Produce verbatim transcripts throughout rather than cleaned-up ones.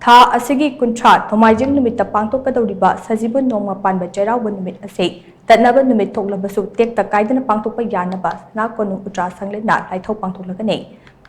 ꯊꯥ ꯑꯁꯤꯒꯤ ꯀꯨꯟꯊ꯭ꯔꯥ ꯅꯣꯡꯃꯥꯏꯖꯤꯡ ꯅꯨꯃꯤꯠꯇ ꯄꯥꯡꯊꯣꯛꯀꯗꯧꯔꯤꯕ ꯁꯖꯤꯕꯨ ꯅꯣꯡꯃ ꯄꯥꯟꯕ ꯆꯩꯔꯥꯎꯕ ꯅꯨꯃꯤꯠ ꯑꯁꯤ ꯇꯠꯅꯕ ꯅꯨꯃꯤꯠ ꯊꯣꯛꯂꯕꯁꯨ ꯇꯦꯛꯇ ꯀꯥꯏꯗꯅ ꯄꯥꯡꯊꯣꯛꯄ ꯌꯥꯅꯕ ꯁꯅꯥ ꯀꯣꯅꯨꯡ ꯎꯖꯥ ꯁꯪꯂꯦꯟꯅ ꯂꯥꯏꯊꯧ ꯄꯥꯡꯊꯣꯛꯂꯒꯅꯤ꯫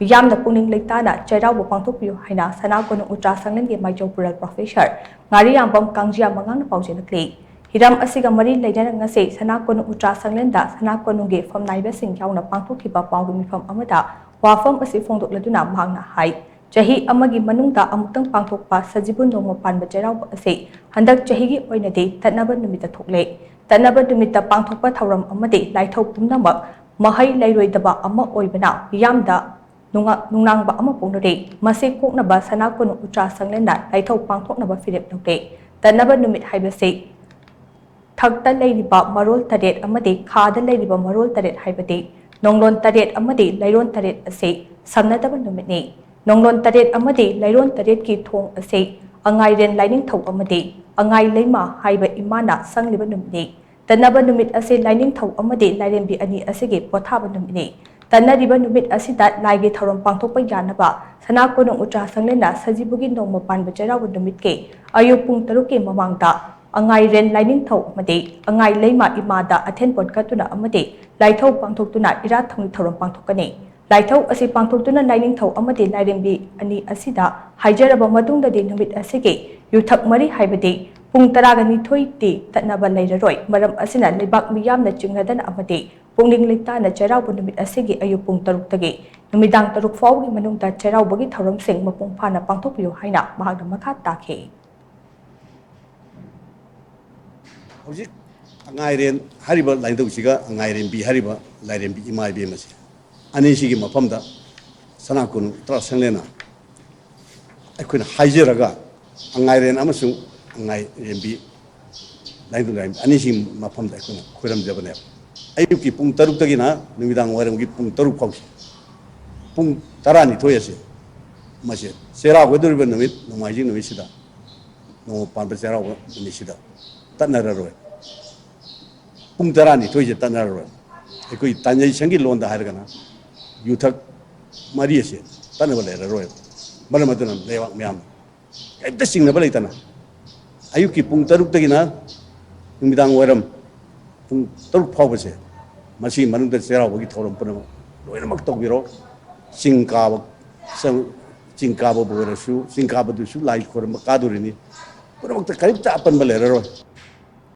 ꯃꯤꯌꯥꯝꯅ ꯄꯨꯛꯅꯤꯡ ꯂꯩꯇꯥꯅ ꯆꯩꯔꯥꯎꯕ ꯄꯥꯡꯊꯣꯛꯄꯤꯌꯨ ꯍꯥꯏꯅ ꯁꯅꯥ ꯀꯣꯅꯨꯡ ꯎꯖꯥ ꯁꯪꯂꯦꯟꯒꯤ ꯃꯥꯏꯖꯧ ꯄꯨꯔꯦꯜ ꯄ꯭ꯔꯣꯐꯦꯁꯔ ꯉꯥꯔꯤꯌꯥꯝꯕꯝ ꯀꯥꯡꯖꯤꯌꯥ ꯃꯉꯥꯡꯅ ꯄꯥꯎꯖꯦꯜꯂꯛꯂꯤ꯫ ꯍꯤꯔꯝ ꯑꯁꯤꯒ ꯃꯔꯤ ꯂꯩꯅꯅ ꯉꯁꯤ ꯁꯅꯥ ꯀꯣꯅꯨꯡ ꯎꯖꯥ ꯁꯪꯂꯦꯟꯗ ꯁꯅꯥ ꯀꯣꯅꯨꯡꯒꯤ ꯐꯝꯅꯥꯏꯕꯁꯤꯡ ꯌꯥꯎꯅ ꯄꯥꯡꯊꯣꯛꯈꯤꯕ ꯄꯥꯎꯒꯤ ꯃꯤꯐꯝ ꯑꯃꯗ ꯋꯥꯐꯝ ꯑꯁꯤ ꯐꯣꯡꯗꯣꯛꯂꯗꯨꯅ ꯃꯍꯥꯛꯅ ꯍꯥꯏ, ꯆꯍꯤ ꯑꯃꯒꯤ ꯃꯅꯨꯡꯗ ꯑꯃꯨꯛꯇꯪ ꯄꯥꯡꯊꯣꯛꯄ ꯁꯖꯤꯕꯨ ꯅꯣꯡꯃ ꯄꯥꯟꯕ ꯆꯩꯔꯥꯎꯕ ꯑꯁꯤ ꯍꯟꯗꯛ ꯆꯍꯤꯒꯤ ꯑꯣꯏꯅꯗꯤ ꯇꯠꯅꯕ ꯅꯨꯃꯤꯠꯇ ꯊꯣꯛꯂꯦ꯫ ꯇꯠꯅꯕ ꯅꯨꯃꯤꯠꯇ ꯄꯥꯡꯊꯣꯛꯄ ꯊꯧꯔꯝ ꯑꯃꯗꯤ ꯂꯥꯏꯊꯧ ꯄꯨꯝꯅꯃꯛ ꯃꯍꯩ ꯂꯩꯔꯣꯏꯗꯕ ꯑꯃ ꯑꯣꯏꯕꯅ ꯃꯤꯌꯥꯝꯗ ꯅꯨꯡꯉ-, ꯅꯨꯡꯅꯥꯡꯕ ꯑꯃ ꯄꯣꯛꯅꯔꯦ꯫ ꯃꯁꯤ ꯀꯣꯛꯅꯕ ꯁꯅꯥ ꯀꯣꯅꯨꯡ ꯎꯖꯥ ꯁꯪꯂꯦꯟꯅ ꯂꯥꯏꯊꯧ ꯄꯥꯡꯊꯣꯛꯅꯕ ꯐꯤꯔꯦꯞ ꯂꯧꯔꯦ꯫ ꯇꯠꯅꯕ ꯅꯨꯃꯤꯠ ꯍꯥꯏꯕꯁꯤ ꯊꯛꯇ ꯂꯩꯔꯤꯕ ꯃꯔꯣꯜ ꯇꯔꯦꯠ ꯑꯃꯗꯤ ꯈꯥꯗ ꯂꯩꯔꯤꯕ ꯃꯔꯣꯜ ꯇꯔꯦꯠ ꯍꯥꯏꯕꯗꯤ ꯅꯣꯡꯂꯣꯟ ꯇꯔꯦꯠ ꯑꯃꯗꯤ ꯂꯩꯔꯣꯟ ꯇꯔꯦꯠ ꯑꯁꯤ ꯁꯝꯅꯗꯕ ꯅꯨꯃꯤꯠꯅꯤ꯫ ꯅꯣꯡꯂꯣꯟ ꯇꯔꯦꯠ ꯑꯃꯗꯤ ꯂꯩꯔꯣꯟ ꯇꯔꯦꯠꯀꯤ ꯊꯣꯡ ꯑꯁꯤ ꯑꯉꯥꯏꯔꯦꯟ ꯂꯥꯏꯅꯤꯡꯊꯧ ꯑꯃꯗꯤ ꯑꯉꯥꯏ ꯂꯩꯃ ꯍꯥꯏꯕ ꯏꯃꯥꯅ ꯁꯪꯂꯤꯕ ꯅꯨꯃꯤꯠꯅꯤ꯫ ꯇꯠꯅꯕ ꯅꯨꯃꯤꯠ ꯑꯁꯤ ꯂꯥꯏꯅꯤꯡꯊꯧ ꯑꯃꯗꯤ ꯂꯥꯏꯔꯦꯝꯕꯤ ꯑꯅꯤ ꯑꯁꯤꯒꯤ ꯄꯣꯊꯥꯕ ꯅꯨꯃꯤꯠꯅꯤ꯫ ꯇꯠꯅꯔꯤꯕ ꯅꯨꯃꯤꯠ ꯑꯁꯤꯗ ꯂꯥꯏꯒꯤ ꯊꯧꯔꯝ ꯄꯥꯡꯊꯣꯛꯄ ꯌꯥꯅꯕ ꯁꯅꯥ ꯀꯣꯅꯨꯡ ꯎꯖꯥ ꯁꯪꯂꯦꯟꯅ ꯁꯖꯤꯕꯨꯒꯤ ꯅꯣꯡꯃ ꯄꯥꯟꯕ ꯆꯩꯔꯥꯎꯕ ꯅꯨꯃꯤꯠꯀꯤ ꯑꯌꯨꯛ ꯄꯨꯡ ꯇꯔꯨꯛꯀꯤ ꯃꯃꯥꯡꯗ ꯑꯉꯥꯏꯔꯦꯟ ꯂꯥꯏꯅꯤꯡꯊꯧ ꯑꯃꯗꯤ ꯑꯉꯥꯏ ꯂꯩꯃ ꯏꯃꯥꯗ ꯑꯊꯦꯟ ꯄꯣꯠ ꯀꯠꯇꯨꯅ ꯑꯃꯗꯤ ꯂꯥꯏꯊꯧ ꯄꯥꯡꯊꯣꯛꯇꯨꯅ ꯏꯔꯥꯠ ꯊꯧꯅꯤ ꯊꯧꯔꯝ ꯄꯥꯡꯊꯣꯛꯀꯅꯤ꯫ ꯂꯥꯏꯊꯧ ꯑꯁꯤ ꯄꯥꯡꯊꯣꯛꯇꯨꯅ ꯂꯥꯏꯅꯤꯡꯊꯧ ꯑꯃꯗꯤ ꯂꯥꯏꯔꯦꯝꯕꯤ ꯑꯅꯤ ꯑꯁꯤꯗ ꯍꯥꯏꯖꯔꯕ ꯃꯇꯨꯡꯗꯗꯤ ꯅꯨꯃꯤꯠ ꯑꯁꯤꯒꯤ ꯌꯨꯊꯛ ꯃꯔꯤ ꯍꯥꯏꯕꯗꯤ ꯄꯨꯡ ꯇꯔꯥꯒ ꯅꯤꯊꯣꯏꯗꯤ ꯇꯠꯅꯕ ꯂꯩꯔꯔꯣꯏ꯫ ꯃꯔꯝ ꯑꯁꯤꯅ ꯂꯩꯕꯥꯛ ꯃꯤꯌꯥꯝꯅ ꯆꯤꯡꯅꯗꯅ ꯑꯃꯗꯤ ꯄꯨꯛꯅꯤꯡ ꯂꯩꯇꯥꯅ ꯆꯩꯔꯥꯎꯕ ꯅꯨꯃꯤꯠ ꯑꯁꯤꯒꯤ ꯑꯌꯨꯛ ꯄꯨꯡ ꯇꯔꯨꯛꯇꯒꯤ ꯅꯨꯃꯤꯗꯥꯡ ꯇꯔꯨꯛ ꯐꯥꯎꯕꯒꯤ ꯃꯅꯨꯡꯗ ꯆꯩꯔꯥꯎꯕꯒꯤ ꯊꯧꯔꯝꯁꯤꯡ ꯃꯄꯨꯡ ꯐꯥꯅ ꯄꯥꯡꯊꯣꯛꯄꯤꯌꯨ ꯍꯥꯏꯅ ꯃꯍꯥꯛꯅ ꯃꯈꯥ ꯇꯥꯈꯤ꯫ ꯍꯧꯖꯤꯛ ꯑꯉꯥꯏꯔꯦꯟ ꯍꯥꯏꯔꯤꯕ ꯂꯥꯏꯅꯤꯡꯊꯧꯁꯤꯒ ꯑꯉꯥꯏꯔꯦꯟꯕꯤ ꯍꯥꯏꯔꯤꯕ ꯂꯥꯏꯔꯦꯝꯕꯤ ꯏꯃꯥ ꯏꯕꯦꯝ ꯑꯁꯦ ꯑꯅꯤꯁꯤꯒꯤ ꯃꯐꯝꯗ ꯁꯅꯥ ꯀꯣꯅꯨꯡ ꯎꯖꯥ ꯁꯪꯂꯦꯟꯅ ꯑꯩꯈꯣꯏꯅ ꯍꯥꯏꯖꯔꯒ ꯑꯉꯥꯏꯔꯦꯟ ꯑꯃꯁꯨꯡ ꯑꯉꯥꯏꯔꯦꯝꯕꯤ ꯂꯥꯏꯅꯤꯡꯊꯧ ꯂꯥꯏꯔꯦꯝꯕꯤ ꯑꯅꯤꯁꯤꯒꯤ ꯃꯐꯝꯗ ꯑꯩꯈꯣꯏꯅ ꯈꯣꯏꯔꯝꯖꯕꯅꯦꯕ꯫ ꯑꯌꯨꯛꯀꯤ ꯄꯨꯡ ꯇꯔꯨꯛꯇꯒꯤꯅ ꯅꯨꯃꯤꯗꯥꯡ ꯋꯥꯏꯔꯝꯒꯤ ꯄꯨꯡ ꯇꯔꯨꯛ ꯐꯥꯎꯁꯤ, ꯄꯨꯡ ꯇꯔꯥꯅꯤꯊꯣꯏ ꯑꯁꯦ ꯃꯁꯦ ꯆꯩꯔꯥꯎꯒꯗꯧꯔꯤꯕ ꯅꯨꯃꯤꯠ ꯅꯣꯡꯃꯥꯏꯖꯤꯡ ꯅꯨꯃꯤꯠꯁꯤꯗ, ꯅꯣꯡꯃ ꯄꯥꯟꯕ ꯆꯩꯔꯥꯎꯕ ꯅꯨꯃꯤꯠꯁꯤꯗ ꯇꯠꯅꯔꯔꯣꯏ꯫ ꯄꯨꯡ ꯇꯔꯥꯅꯤꯊꯣꯏꯁꯦ ꯇꯠꯅꯔꯔꯣꯏ꯫ ꯑꯩꯈꯣꯏ ꯇ꯭ꯔꯥꯟꯖꯦꯛꯁꯟꯒꯤ ꯂꯣꯟꯗ ꯍꯥꯏꯔꯒꯅ ꯌꯨꯊꯛ ꯃꯔꯤ ꯑꯁꯦ ꯇꯠꯅꯕ ꯂꯩꯔꯔꯣꯏꯕ꯫ ꯃꯔꯝ ꯑꯗꯨꯅ ꯂꯩꯕꯥꯛ ꯃꯤꯌꯥꯝ ꯀꯔꯤꯝꯇ ꯆꯤꯡꯅꯕ ꯂꯩꯇꯅ ꯑꯌꯨꯛꯀꯤ ꯄꯨꯡ ꯇꯔꯨꯛꯇꯒꯤꯅ ꯅꯨꯃꯤꯗꯥꯡ ꯋꯥꯏꯔꯝ ꯄꯨꯡ ꯇꯔꯨꯛ ꯐꯥꯎꯕꯁꯦ, ꯃꯁꯤꯒꯤ ꯃꯅꯨꯡꯗ ꯆꯩꯔꯥꯎꯕꯒꯤ ꯊꯧꯔꯝ ꯄꯨꯝꯅꯃꯛ ꯂꯣꯏꯅꯃꯛ ꯇꯧꯕꯤꯔꯣ꯫ ꯆꯤꯡ ꯀꯥꯕ, ꯆꯤꯡ ꯀꯥꯕꯕꯨ ꯑꯣꯏꯔꯁꯨ, ꯆꯤꯡ ꯀꯥꯕꯗꯨꯁꯨ ꯂꯥꯏ ꯈꯣꯏꯔꯝꯕ ꯀꯥꯗꯣꯔꯤꯅꯤ꯫ ꯄꯨꯝꯅꯃꯛꯇ ꯀꯔꯤꯝꯇ ꯑꯄꯟꯕ ꯂꯩꯔꯔꯣꯏ꯫